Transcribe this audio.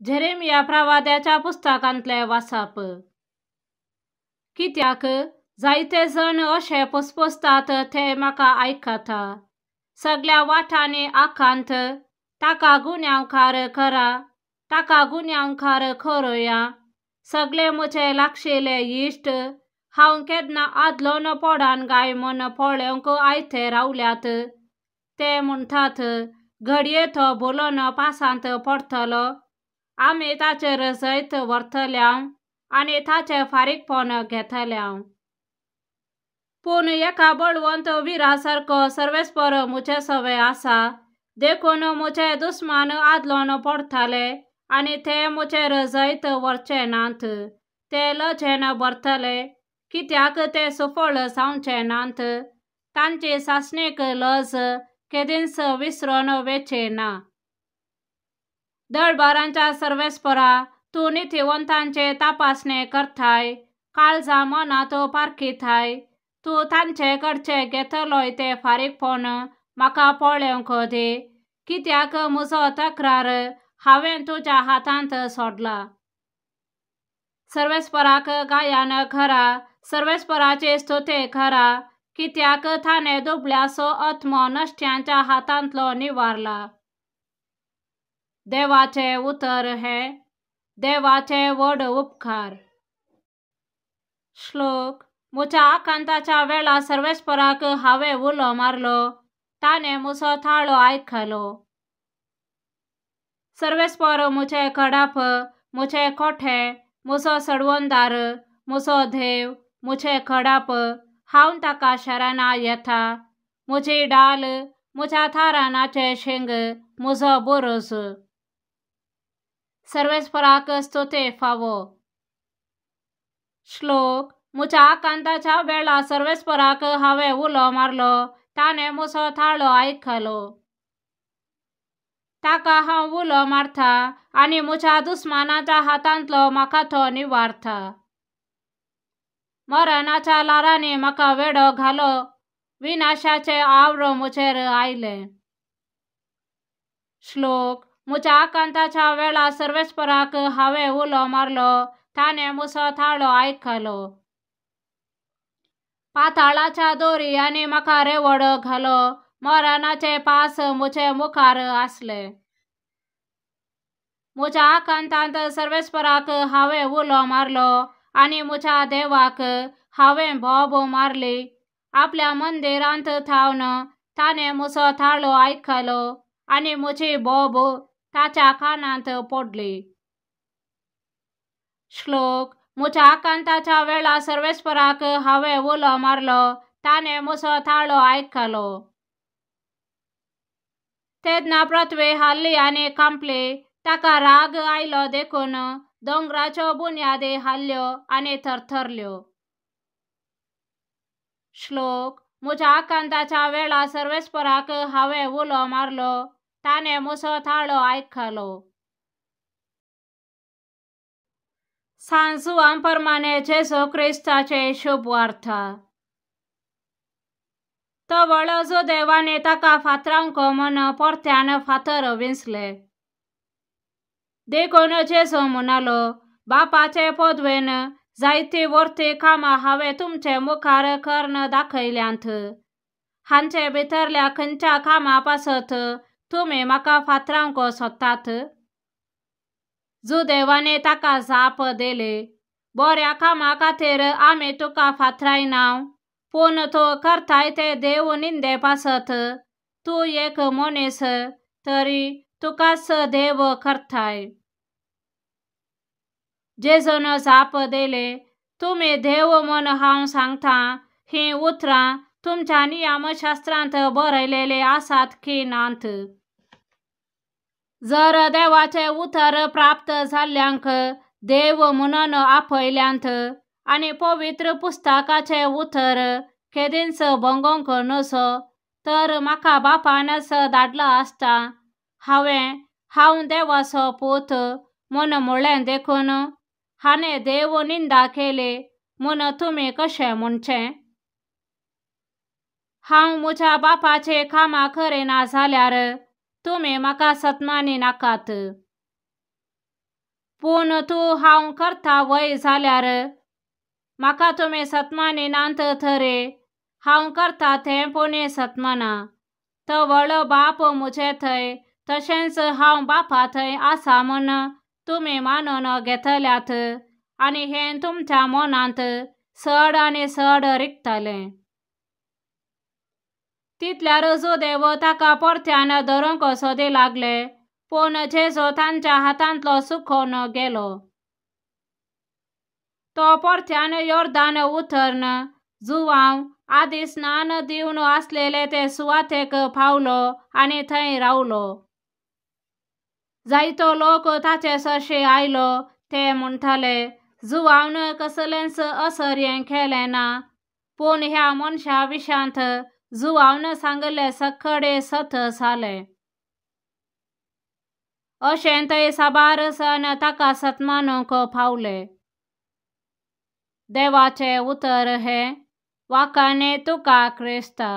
Jeremiah प्रवाद्याच्या पुस्तकांतले वाचप. कित्याक जायते जण अशे पुसपुसतात ते म्हाका आयकता. सगळ्या वाटांनी आकांत ताका गुन्यांवकार करा, ताका गुन्यांवकार करुया. सगळे म्हजे लागशिल्ले इश्ट हांव केन्ना आदलोन पडन काय म्हूण पळोवंक आयते रावल्यात. ते म्हणटात, घडये तो भुलोन पासांत पडटलो, आमी ताचेर जैत व्हरतल्या आनी ताचें फारीकपण घेतल्या. पूण एका बळवंत विरा सारको सर्वेस्पर म्हजे सवे आसा, देखून म्हजे दुस्मान आदलोन पडटले आनी ते म्हजेर जैत व्हरचे नात. ते लजेन भरतले, कित्याक ते सुफळ जावचे नात. तांची सासणीक लज केदींच विसरून वेचे ना. दळबारांच्या सर्वेस्परा, तूं नितीवंतांचे तपासणे करताय, काळजा मनांत पारखिताय. तूं तांचे कडचे घेतलोय ते फारीकपण म्हाका पळोवंक दी, कित्याक म्हजो तक्रार हांवें तुज्या हातांत सोडला. सर्वेस्पराक गायन करा, सर्वेस्पराची स्तुती करा, कित्याक ताणें दुबळ्याचो आत्मो नश्ट्यांच्या हातांतलो निवारला. देवाचें उतर हें देवाचे व्हड उपकार. श्लोक. म्हज्या आकांताच्या वेळा सर्वेस्पराक हांवें उलो मारलो, ताणें म्हजो ताळो आयकलो. सर्वेस्पर म्हजें कडाप, म्हजें कोठें, म्हजो सडवणदार, म्हजो देव, म्हजें कडाप, हांव ताका शरणा येता. म्हजी डाल, म्हज्या थारानाचें शिंग, म्हजो बुरूज. सर्वेस्पराक स्तुती फावो. श्लोक. म्हज्या आकांताच्या वेळा सर्वेस्पराक हांवें उलो मारलो, ताणें म्हजो ताळो आयकलो. ताका हांव उलो मारता आनी म्हज्या दुस्मानाच्या हातांतलो म्हाका तो निवारता. मरणाच्या ल्हारांनी म्हाका वेडो घालो, विनाशाचे आवरो म्हजेर आयले. श्लोक. म्हज्या आकांताच्या वेळा सर्वेस्पराक हांवें उलो मारलो, ताणें म्हजो ताळो आयकलो. पाताळाच्या दोरयांनी म्हाका रेवडो घालो, मरणाचे पास म्हजे मुखार आसले. म्हज्या आकांतांत सर्वेस्पराक हांवें उलो मारलो आनी म्हज्या देवाक हांवें बोब मारली. आपल्या मंदिरांत थावन ताणें म्हजो ताळो आयकलो आनी म्हजी बोब ताच्या कानांत पडली. श्लोक. म्हज्या आकांताच्या वेळा सर्वेस्पराक हांवें उलो मारलो, ताणें म्हजो ताळो आयकलो. तेन्ना पृथ्वी हाल्ली आनी कांपली, ताका राग आयलो देखून दोंगराच्यो बुन्यादी हाल्ल्यो आनी थरथरल्यो. श्लोक. म्हज्या आकांताच्या वेळा सर्वेस्पराक हांवें उलो मारलो, ताणें म्हजो ताळो आयकलो. सांत जुवान प्रमाणे जेजू क्रिस्ताचे शुभवार्ता. तवळ जुदेवांनी ताका फातरावंक म्हूण परत्यान फातर विंचले. देखून जेजू म्हणालो, बापाचे पदवेन जायती वर्ती कामां हांवें तुमचे मुखार करून दाखयल्यांत. हांचे भितरल्या खंयच्या कामा पासत तुमी म्हाका फातरावंक सोदतात? जुदेवांनी ताका जाप दिली, बऱ्या कामा खातीर आमी तुका फातरायना, पूण तूं करताय ते देव निंदे पासत. तूं एक मनीस तरी तुकाच देव करताय. जेजून जाप दिली, तुमी देव म्हूण हांव सांगता, हीं उतरां तुमच्या नियमशास्त्रांत बरयलेलीं आसात की नात? जर देवाचें उतर प्राप्त जाल्ल्यांक देव म्हणून आपयल्यांत आनी पवित्र पुस्तकाचें उतर केदींच भंगोवंक नजो, तर म्हाका बापानच धाडला आसता. हांवें हांव देवाचो पूत म्हूण म्हळें देखून हाणें देव निंदा केली म्हूण तुमी कशें म्हणचें? हांव म्हज्या बापाचीं कामां करिना जाल्यार तुमी म्हाका सत्मानी नाकात. पूण तूं हांव करता वय जाल्यार म्हाका तुमी सतमानी नात तरी हांव करता तें पुणी सतमाना। तो व्हडलो बाप म्हजे थंय तशेंच हांव बापा थंय आसा म्हूण तुमी मानून घेतल्यात आनी हें तुमच्या मनांत चड आनी चड रिगतलें। तितल्यार जुदेव ताका परत्यान धरूंक सोदी लागले, पूण जेजू तांच्या हातांतलो सुकोवन गेलो। तो परत्यान योर्दान उतरन जुवांव आदी स्नान दिवन आसलेले ते सुवातेक पावलो आनी थंय रावलो। जायतो लोक ताचे सरशी आयलो, ते म्हणटाले, जुवांवन कसलेंच असर्यें केलें ना, पूण ह्या मनशा विशांत जुवांवन सांगिल्लें सगळे सत जालें। अशें थंय साबार जाण ताका सतमानूंक पावले। देवाचें उतर हें, वाखाणे तुका क्रिस्ता।